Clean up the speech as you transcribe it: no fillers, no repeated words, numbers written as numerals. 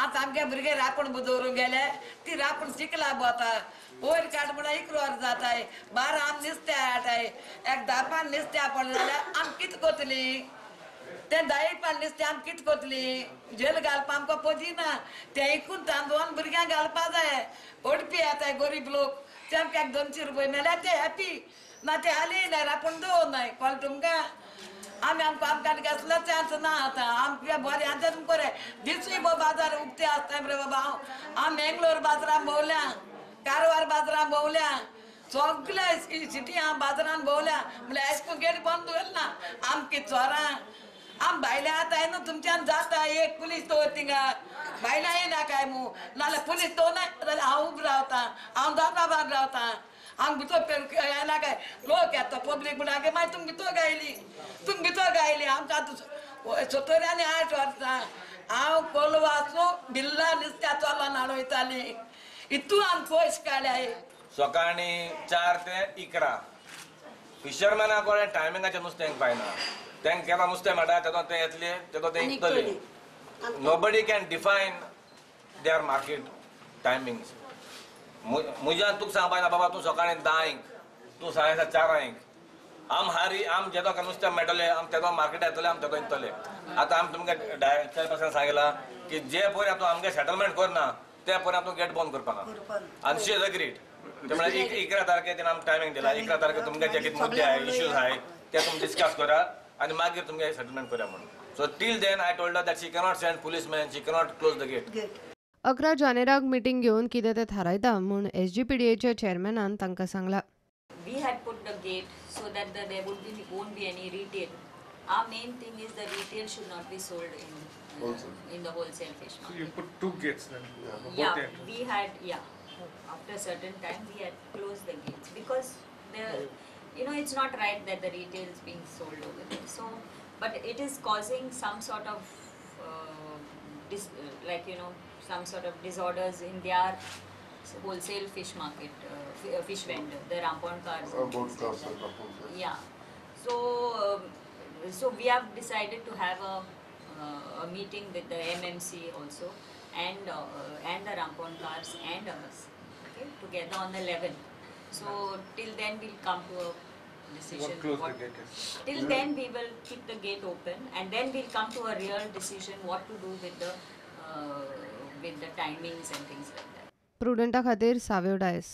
आतां आमगे भुरगे रांपण दवरूंक गेले ती रांपण चिखला बोता वयर काड म्हणल्यार 11 वर जाताय 12 आम नुस्तें हाडटाय एक 10 पान नुस्तें पडलें जाल्यार आम कितें करतली तें 10 पान नुस्तें आम कितें करतली जेल घालपा आमकां पदिना तें इकून तांदूळ भुरग्यांक घालपा जाय ओडपी येताय गरीब लोक ते आमकां 200 रुपये मेळ्ळ्यार ते हॅपी ना ते हाली ना रांपण दवरनाय कळ्ळें तुमकां आमी आमकां आमकां कसलो चान्स ना आतां आमकां बरें आतां तुमकां बरें दिसूय बाजार उक्ते आसता रे बाबा हांव हांव मेंगलोर बाजारान भोंवल्या कारवार बाजारान भोंवल्या सगळे सिटी हांव बाजारान भोंवल्या म्हणल्यार आयस्कूल गेट बंद दवरना ना आमकी चोरां आम भायल्या आतां न्हू तुमच्यान जाता एक पुलीस दवर थिंगा भायल्या येना काय मू नाल्यार पुलीस दवरना जाल्यार हांव उबो रावता हांव दाबार रावता आम भितर येना काय लोक येता पब्लीक म्हणटा की मागीर तुमी भितर गायली तुमी भितर गायली आमकां आतां 70 आनी 8 वर्सां हांव कोलवाचो बिल्ला नुस्त्या चलोन हाडून वयताली इतू आम पयस काडल्याय सकाळी 4 ते 11 फिशरमॅना कडेन टायमिंगाचें नुस्तें पायना तेंकां केन्ना नुस्तें मेळटा तेदो ते येतले तेदो ते इकतले nobody can define their market timings म्हज्यान तुका सांगपा ना बाबा तूं सकाळी 10 तूं सांजे 4 आम हारी आम जेदो नुस्तें मेळटलें आम तेदो मार्केट येतले आम तेदो इकतले आतां आम तुमकां डायरेक्टर पासून सांगलां की जे पळय तूं आमगे सेटलमेंट करना ते पळय तूं गेट बंद करपाक आनी शी is agreed ते म्हळ्यार 11 तारखे तिणें आमकां टायमींग दिला 11 तारखे तुमगे जे कितें मुद्दे आहाय इश्यूज आहाय ते तुमी डिस्कस करा आनी मागीर तुमगे सेटलमेंट करा म्हणून so till then I told her that she cannot send policeman she cannot close the gate 11 जानेराक meeting घेवन कितें तें थारायता म्हूण एसजीपीडीएच्या चेअरमॅनान तांकां सांगलां. We had put the gate so that there would be won't be any retail. Our main thing is the retail should not be sold in the wholesale fish market. So you put 2 gates then? Yeah, we had, yeah. After a certain time we had closed the gates because the, you know, it's not right that the retail is being sold over there. So, but it is causing some sort of like, you know, some sort of disorders in their wholesale fish market, fish vendor, the Ramponkars. Boat cars and Ramponkars. Yeah. So, so we have decided to have a meeting with the MMC also and the Ramponkars and us, okay, together on the 11th. So till then we'll come to a decision. Close the gate, yes. Till then we will keep the gate open and then we'll come to a real decision what to do with the timings and things like that. प्रुडंटा खातीर साव्यो डायस.